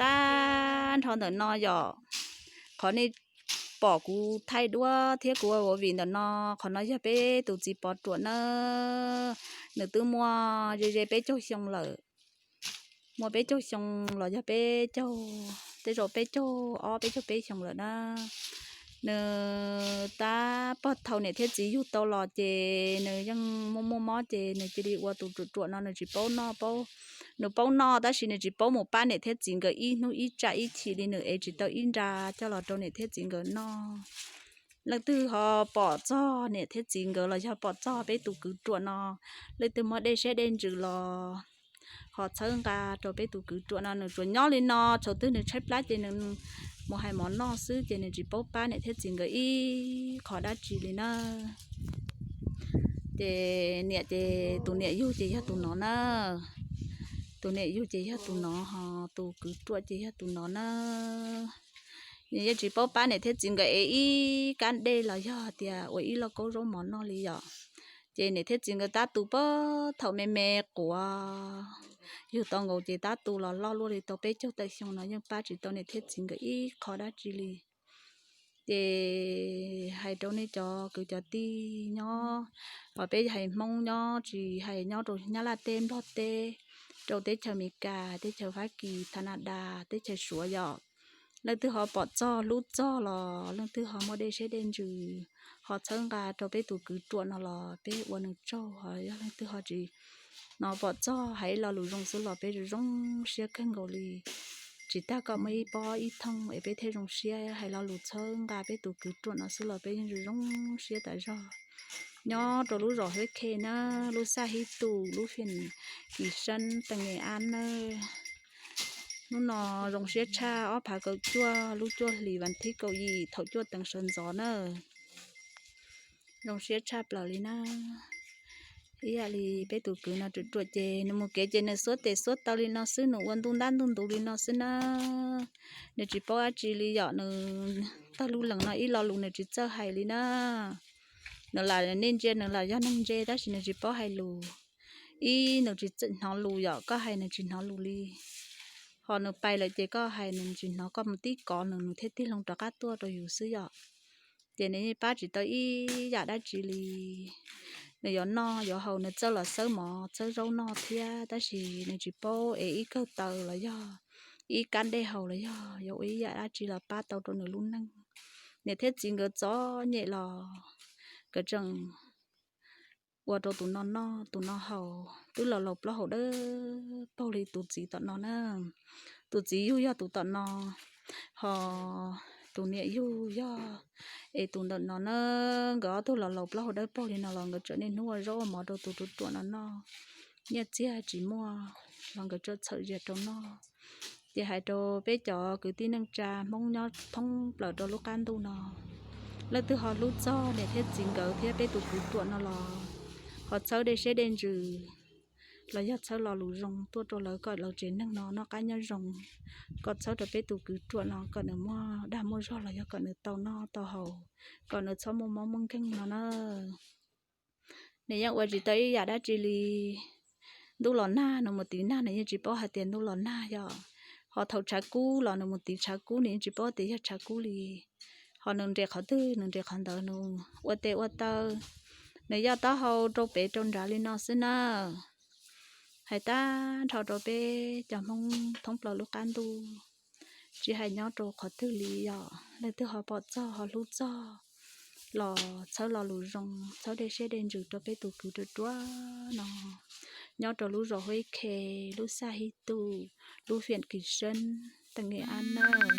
Tag nrho ntawm no yom, qhov nej pom kuv thaij duab thiab kuv ua vim ntawm no, qhov no yog peb tus txiv pov ruam na, nws twb muaj ze ze peb caug xyoo lawm. Muaj peb caug xyoo los yog peb caug, tej zaum peb caug ob peb caug peb xyoo lawm na. Nws tab pog thaum niam thiab txiv yug tau los ces nws yeej muaj muaj mob ces nws cia li ua tus ruam ruam no, nws tsis paub noj, nws paub noj tab sis nws tsis paub mus pab niam thiab txiv nkawd ib hnub ib tsam ib chim li, nws ev tsis tau ib nra coj los rau niam thiab txiv nkawd noj. Leej twg ho pom txog niam thiab txiv nkawd los yog pom txog peb tus kwv ruam no, leej twg muaj dej siab dej ntsws los ho txhawb nqa rau peb tus kwv ruam no. Nws tsuas nyob li no, thaum twg nws tshaib plab ces nws mus hais mov noj xwb ces nws tsis paub pab niam thiab txiv nkawd ib qho dab tsi li na. Ces niam ces tus niam yug ces yog tus no na, tus niam yug ces yog tus no, ho tus kwv ruam ces yog tus no na. Nws yeej tsis paub pab niam thiab txiv nkawd ev ib kab dej los yog tias ua ib lauj kaub zaub mov noj li yom. Ces niam thiab txiv nkawd tab tus pag thaum me me quav, yug tau nkaus ces tab tus los loj luaj li tau peb caug tawm xyoo no yeej pab tsis tau niam thiab txiv nkawd ib qho dab tsi li. Ces hais rau nej cov kwv cov tij nyob, peb hais Hmoob nyob tsis hais nyob rau Nyab Laj teb, Nplog teb, rau teb chaws Amelikas, teb chaws Fab Kis, Tha Na Das, teb chaws Suav yom, leej twg ho pom txog hlub txog los leej twg ho muaj dej siab dej ntsws ho txhawb nqa rau peb tus kwv ruam no los peb ua nws tsaug. Ho yog leej twg ho tsis no pom txog hais ib lo lus zoo xwb los peb zoo zoo siab kawg nkaus li. Tsis tas kom muaj ib pob ib thooj es peb thiaj zoo siab, hais lo lus txhawb nqa peb tus kwv ruam no xwb los peb yeej zoo zoo siab tas zog. Nyob rau lub zos Huab Khe na, lub xaj Hib Tus, lub fim Kis Seeb, tee Nge Ab na. Hnub no zoo siab tshaj ob phav kaum cuaj lub cuaj hlis vas thib kaum yim thaum cuaj teev sawv ntxov na. Zoo siab tshaj plaws li na. Ib yam li peb tus kwv no ruam ruam ces nws mus kev ces nws xuab tes xuab taw li no xwb, nws ua ntuj ntab ntuj ntuv li no xwb na. Nws tsis paub dab tsi li yom, nws tawg lub lees no ib lo lus nws tsis txawj hais li na. Nws lam nej ntsia nws lam yog neeg ntse tab sis nws tsis paub hais lus. Ib nws tsis hnov lus yom, koj hais nws tsis hnov lus li. Ho nws pais lawm ces koj hais nws tsis hnov, koj mus tib kov nws nws thiaj tig loo rov qab tuaj rau yus xwb yom. Ces nws yeej pab tsis tau ib yam dab tsi li. Nws yuav noj yuav haus, nws txawj los xawb mov xawb zaub noj thiab tab sis nws tsis paub es ib kawg taws los yog ib kab dej haus los yog yuav ua ib yam dab tsi los pab tau rau nws lub neej. Niam thiab txiv nkawd txom nyem los nkawd tseem ua rau tus no noj tus no haus, twb los laus plaub hau dawb paug li tus txiv tom no na. Tus txiv yug yog tus tom no, ho tus niam yug yog es tus ntawm no na. Nkawd ob tug los laus plaub hau dawb paug li no los nkawd tseem niaj hnub ua zaub ua mov rau tus ruam ruam no noj. Nyiaj txiag tsis muaj los nkawd tseem txhawm zias rau noj. Ces hais rau peb cov kwv tij neej tsa Hmoob nyob thoob plaws rau lub qab ntuj no, leej twg ho hlub txog niam thiab txiv nkawd thiab peb tus kwv ruam no los ho txhawb dej siab dej ntsws los yog txhawb lo lus zoo tuaj rau lawv kom lawv tsev neeg no noj qab nyob zoo, kom txhawb rau peb tus kwv ruam no kom nws muaj dag muaj zog los yog kom nws tau noj tau haus, kom nws txhob muaj mob muaj nkeeg no na. Nws yeej ua tsis tau ib yam dab tsi li. Ntuj los nag nws mus tiv nag nws yeej tsis paub hais tias ntuj los nag yom. Ho thaum tshav kub los nws mus tiv tshav kub nws yeej tsis paub tias yog tshav kub li. Ho nws nres qhov twg nws nres qhov ntawd, nws ua tes ua taw, nws yoj taub hau rau pem rau nrad li no xwb na. Hais tag nrho rau peb cov Hmoob thoob plaws lub qab ntuj, tsis hais nyob rau qhov twg li yom, leej twg ho pom txog ho hlub txog los txhawb lo lus zoo, txhawb dej siab dej ntsws rau peb tus kwv ruam ruam no nyob rau lub zos Huab Khe, lub xaj Hib Tus, lub fiam Kis Seeb, tee Nge Ab nawb.